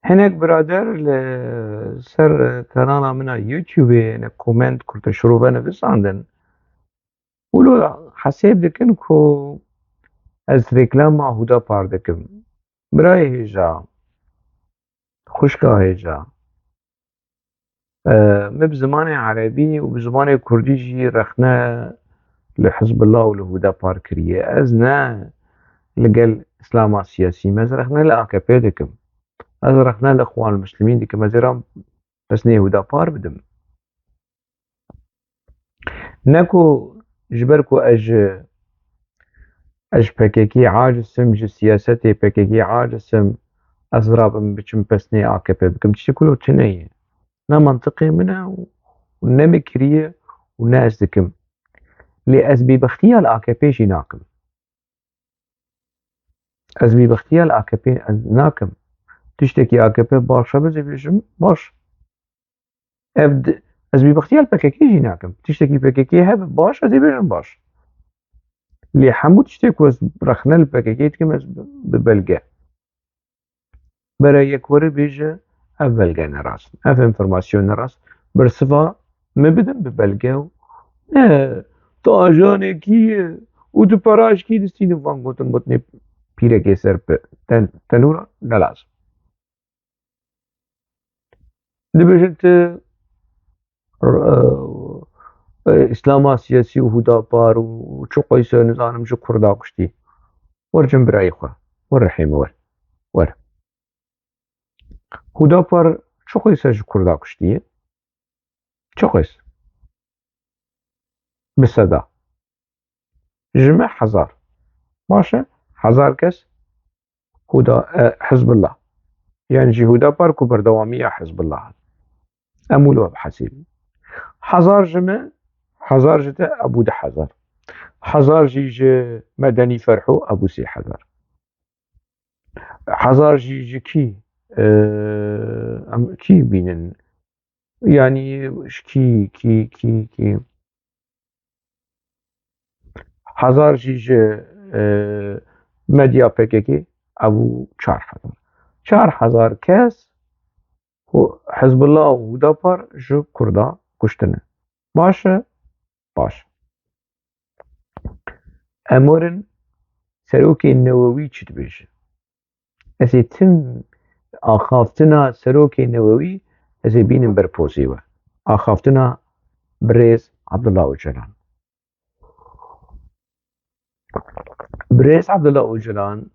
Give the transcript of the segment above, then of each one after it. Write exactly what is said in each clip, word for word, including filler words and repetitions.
Hinek birader li ser kanala min a YouTube-ê hinek koment kurteşirove nivisandin. Wilo hesêb dikin ku ez reklama Hudapar dikim. Birayê hêja, xwişka hêja, e, min bi zimanê erebî û bi zimanê kurdî jî rexne li Hizbullah û li Hudapar kiriye. Ez ne li gel Îslama siyasî me, ez rexne li A K P dikim. Ez rexne li Xwan Muslimîn dikim. Ez ê re pesnê Hudapar bidim. Ne ku ji ber ku ez ji, ez ji P K K aciz im, ji siyasetê P K K aciz im, ez rabim biçim pesnê A K P bikim. Tiştê ku tune ye. Ne mantiqê min e û ne min kiriye û ne ez dikim. Lê ez bêbextiya li A K P jî nakim. Ez bêbextiya li A K P ez nakim. Tiştekî A K P baş hebe, ez ê bêjim baş. Ev di-, ez bêbextiya li P K K jî nakim. Tiştekî P K K hebe baş, ez ê bêjim baş. Lê hemû tiştê ku ez rexne li P K K dikim, ez bi, bi belge. Bere yek were bêje, ev belge ne rast in, ev enformasyon ne rast. Bersiva min bidin bi belge û ne, tu ajanekî yî û tu peraşkî distînin van gotin, gotinê pîrekê ser pe-, ten-, tenûra ne lazim. Dibêjin tu, e, e, Îslama siyasî û Hudapar û çi qoyse nizanim ji Kurda kuştî. Wer cem birayê xwe. Wer rihê min wer. Wer. Hudapar çi qoyse ji Kurda kuştiye? Çi qoyse? Bi seda. Ji me hezar. Baş e? Hezar kes Huda, e, Hizbullah. Yan jî Hudapar ku berdewamiya Hizbullah in. Em wilo bihesibin. Hezar ji me, hezar ji te, ebû du hezar. Hezar jî ji Medenî Ferhû, ebû sê hezar. Hezar jî ji kî, e, em kî bînin? Yanî ji kî, kî, kî, kî? Hezar jî ji, e, medya P K K, ebû çar hezar. Çar hezar kes Hu-, Hizbullah û Hudapar ji Kurda kuştine. Baş e? Baş. Em werin serokê Newewî çi dibêje. Ez ê tim axaftina serokê Newewî, ez ê bînim ber pozê we. Axaftina birêz Abdullah Ocalan. Birêz Abdullah Ocalan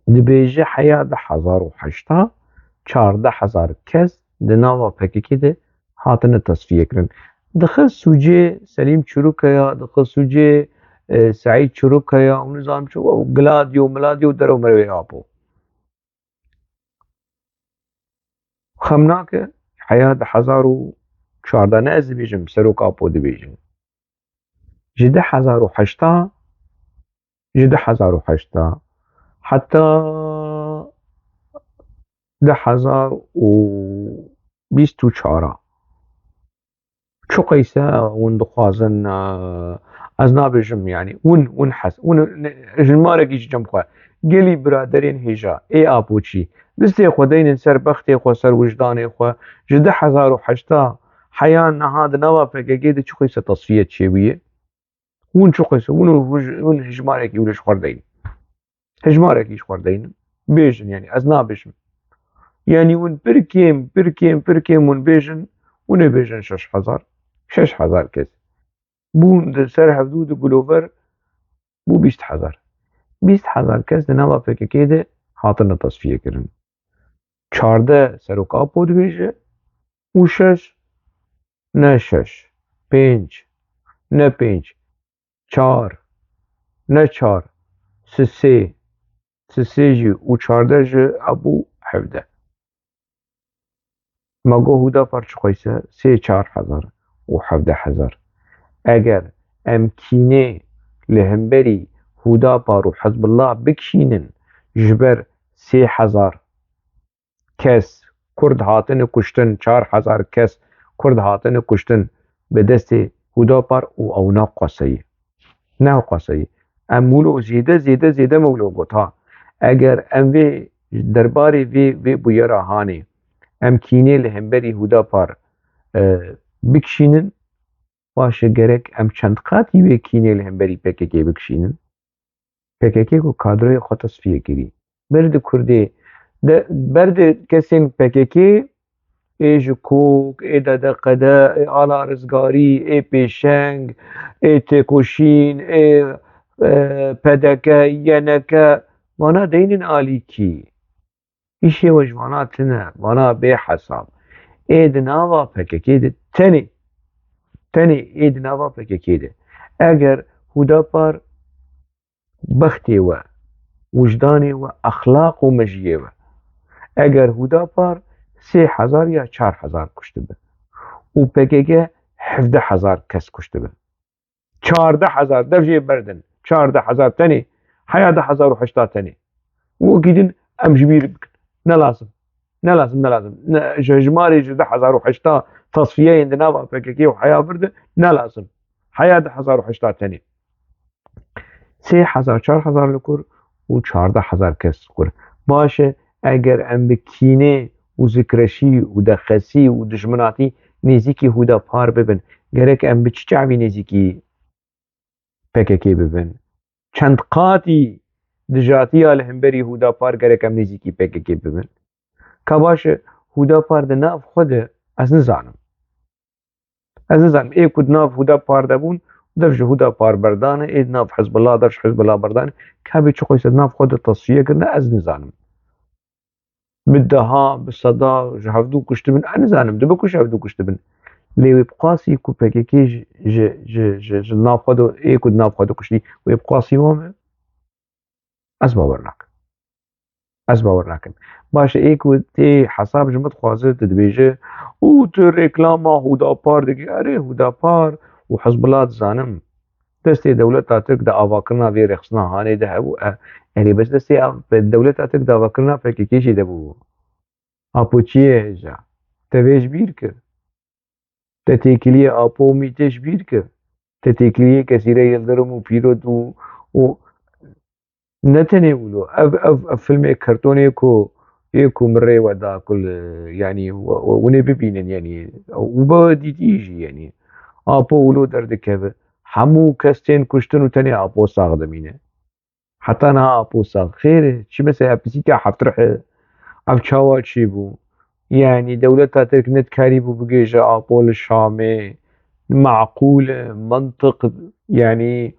dibêje heya du hezar û heşta çardeh hezar kes di nava P K K de hatine tesfiye kirin. Dixe sûcê Selîm Çirûkaya, dixe sûcê, e, Seîd Çirûkaya û nizam çi û Gladyo, Miladyo, dero merwê Apo. Xem nake, heya du hezar û çardeh ne ez dibêjim, serok Apo dibêjin. Ji du hezar û heşta, ji du hezar û heşta heta du hezar û bîst û çar a. Çi qeyse hûn dixwazin, e, ez nabêjim, yanî hûn, hûn hes-, hûn ne-, hejmarekî ji cem xwe. Gelî biraderên hêja, ê Apoçî, distê xwe deynin ser bextê xwe, ser wijdanê xwe, ji du hezar û heşta heya niha di nava P K K de çi qeyse tesfiye çêbûye? Hûn çi qeyse, hûn, hûn hejmarekî wilo ji xwe deynin. Hejmarekî ji xwe deynin. Bêjin, yanî ez nabêjim. Yanî hûn pir kêm, pir kêm, pir kêm hûn bêjin, hûn ê bêjin şeş hezar. Şeş hezar kes. Bûn di ser hevdû di gulover bû bîst hezar. Bîst hezar kes di nava P K K de hatine tesfiye kirin. Çardeh serok Apo dibêje û şeş, ne şeş, pênc, ne pênc, çar, ne çar, sisê, sisê jî û çardeh ji ebû hevdeh. Ma got Hudapar çi qeyse sê çar hezar û hevdeh hezar. Eger em kînê li hemberî Hudapar û Hizbullah bikişînin ji ber sê hezar kes Kurd hatine kuştin, çar hezar kes Kurd hatine kuştin bi destê Hudapar û ew ne qaseyî. Ne qaseyî. Em wilo zêde, zêde, zêde me wilo got ha. Eger em vê derbarê vê, vê bûyera hanê em kînê li hemberî Hûdapar, e, bikişînin, baş e, gerek em çend qatî wê kînê li hemberî P K K bikişînin. P K K ku kadroyê xwe tesfiye kirî. Ber di Kurdê, de, ber di kesên P K K, ê ji Kok, ê D D Q D, ê Ala Rizgarî, ê Pêşeng, ê Têkoşîn, ê, e, P D K, Y N K, vana deynin alîkî. Îşê we ji vana tune, vana bê hesab. Ê di nava P K K de tenê, tenê ê di nava P K K de. Eger Hûdapar bextê we, wijdanê we, exlaq û mejiyê we. Eger Hûdapar sê hezar ya çar hezar kuştibe û P K K hevdeh hezar kes kuştibe. Çardeh hezar, dev jê berdin. Çardeh hezar tenê. Heya du hezar û heşta tenê. Wekî din em ji bîr bikin. Ne lazim. Ne lazim, ne lazim. Ne, ji hejmarê ji du hezar û heşta tasfiyeyên di nava P K K û heya vir de ne lazim. Heya du hezar û heşta tenê. Sê hezar, çar hezar li kur û çardeh hezar kes li kur. Baş e, eger em bi kînê û zikreşî û dexesî û dijminatî nêzîkî Hûdapar bibin, gerek em bi çi çavî nêzîkî P K K bibin? Çend qatî dijatiya li hemberî Hûdapar gerek em nêzîkî P K K bibin? Ka baş e, Hûdapar di nav xwe de, ez nizanim. Ez nizanim, ê ku di nav Hûdapar de bûn, dev ji Hûdapar berdane, ê di nav Hizbullah, dev ji Hizbullah berdane, ka bê çi xwe di nav xwe de tasfiye kirine, ez nizanim. Bi deha, bi seda ji hevdû kuştibin, ez nizanim, dibe ku ji hevdû kuştibin. Lê wê bi qasî ku P K K ji, ji, ji, ji, ji nav xwe de, ê ku di nav xwe de kuştî, wê bi qasî wan be? Ez bawer nakim. Ez bawer nakim. Baş e, ê ku tê hesab ji min dixwaze, tu dibêje, û tu reklama Hûdapar dikî. Erê, Hûdapar û Hizbullah dizanim. Destê dewleta Tirk di avakirina vê rêxistina hanê de hebû. E, erê, bes destê av-, dewleta Tirk di avakirina P K K jî de bû. Apo çi ye hêja? Te vê ji bîr kir. Te têkiliyê Apo û Mîtê ji bîr kir. Te têkiliyê Kesîre Yildirim û Pîrot û, û ne tenê wilo. Ev, ev, ev filmê kartonê ku, yê ku min rê we da ku li, yanî, we, we, hûn ê bibînin, yanî, û be dîtî jî, yanî. Apo wilo derdikeve. Hemû kes tên kuştin û tenê Apo sax dimîne. Heta niha Apo sax. Xêr e, çi mesela pisîka Heftrih e? Ev çawa çêbû? Yanî dewleta Tirk nedikarîbû bigêje Apo li Şamê? Meqûl e, mantiq, yanî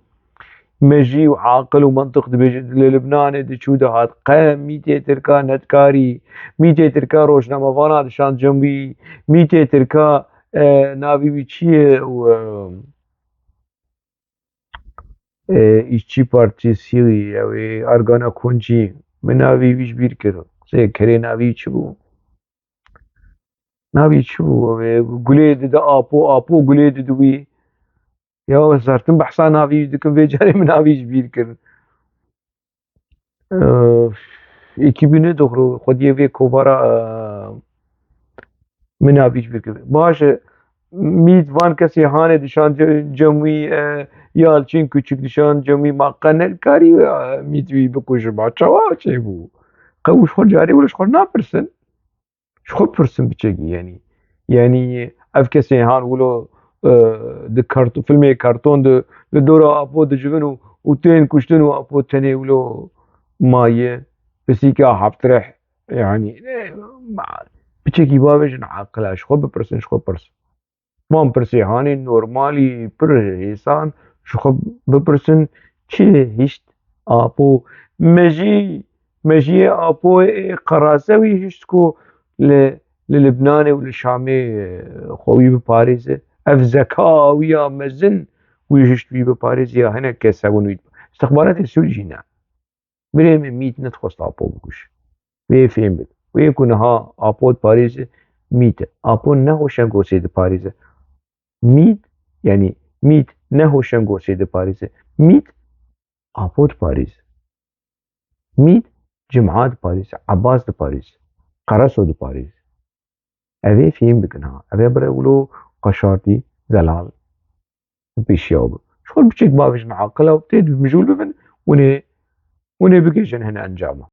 mejî û aqil û mantiq dibêje, li Libnanê diçû dihat. Qe Mîtê Tirka nedikarî. Mîtê Tirka rojnamevana dişand cem wî. Mîtê Tirka, e, navî wî çi ye? Û, e, e, Îşçî Partî Sîrî, ew ê Ergana Koncî, min navî wî ji bîr kir. Qisê kerê navî çi bû? Navî çi bû? Ew ê gulê dide Apo, Apo gulê dide wî. Ya ez zartin behsa navî wî dikim, vê carê min navî ji bîr kir. Eee, ekîbî ne doğru, xwediyê vê kovara, eee, min navî ji bîr kir. Baş e, Mît van kesê hanê dişan ce-, cem wî, e, Yalçin Küçük dişan cem wî, ma qe nekarî, e, Mît wî bikuje, ma çawa çêbû? Qe û ji xwe carê wilo ji xwe napirsin. Ji xwe pirsin biçekî, yanî. Yanî ev kesê han wilo, e, di kart-, filmê karton di, li dora Apo dicivin û, û tên kuştin û Apo tenê wilo maye, pisîka Heftreh, yanî, e, ma, biçekî bavêjin aqila, ji xwe bipirsin, ji xwe pirsin. Van pirsê hanê normalî, pir hêsan, ji xwe bipirsin, çi hişt Apo? Mejî, mejiyê Apoyê qerase wî hişt ku li, li Libnanê û li Şamê, e, xwe wî biparêze. Ev zeka wî ya mezin wî hişt wî biparêze ya hinek kes hebûn wî. Îstixbaratê Sûrî jî ne. Birê min Mît nedixwest Apo bikuje. Wê fêm bike. Wê ku niha Apo diparêze, Mît e. Apo ne Hoşengosê diparêze. Mît, yanî Mît ne Hoşengosê diparêze. Mît Apo diparêze. Mît Cima diparêze, Ebas diparêze, Qereso diparêze. Ev ê fêm bikin ha. Ev ê bire wilo qaşartî, zelal, pêşiya bû. Ji xwe biçek bavêjin aqila û tê mijûl bibin, hûn ê, hûn ê bigihîjin hin encama.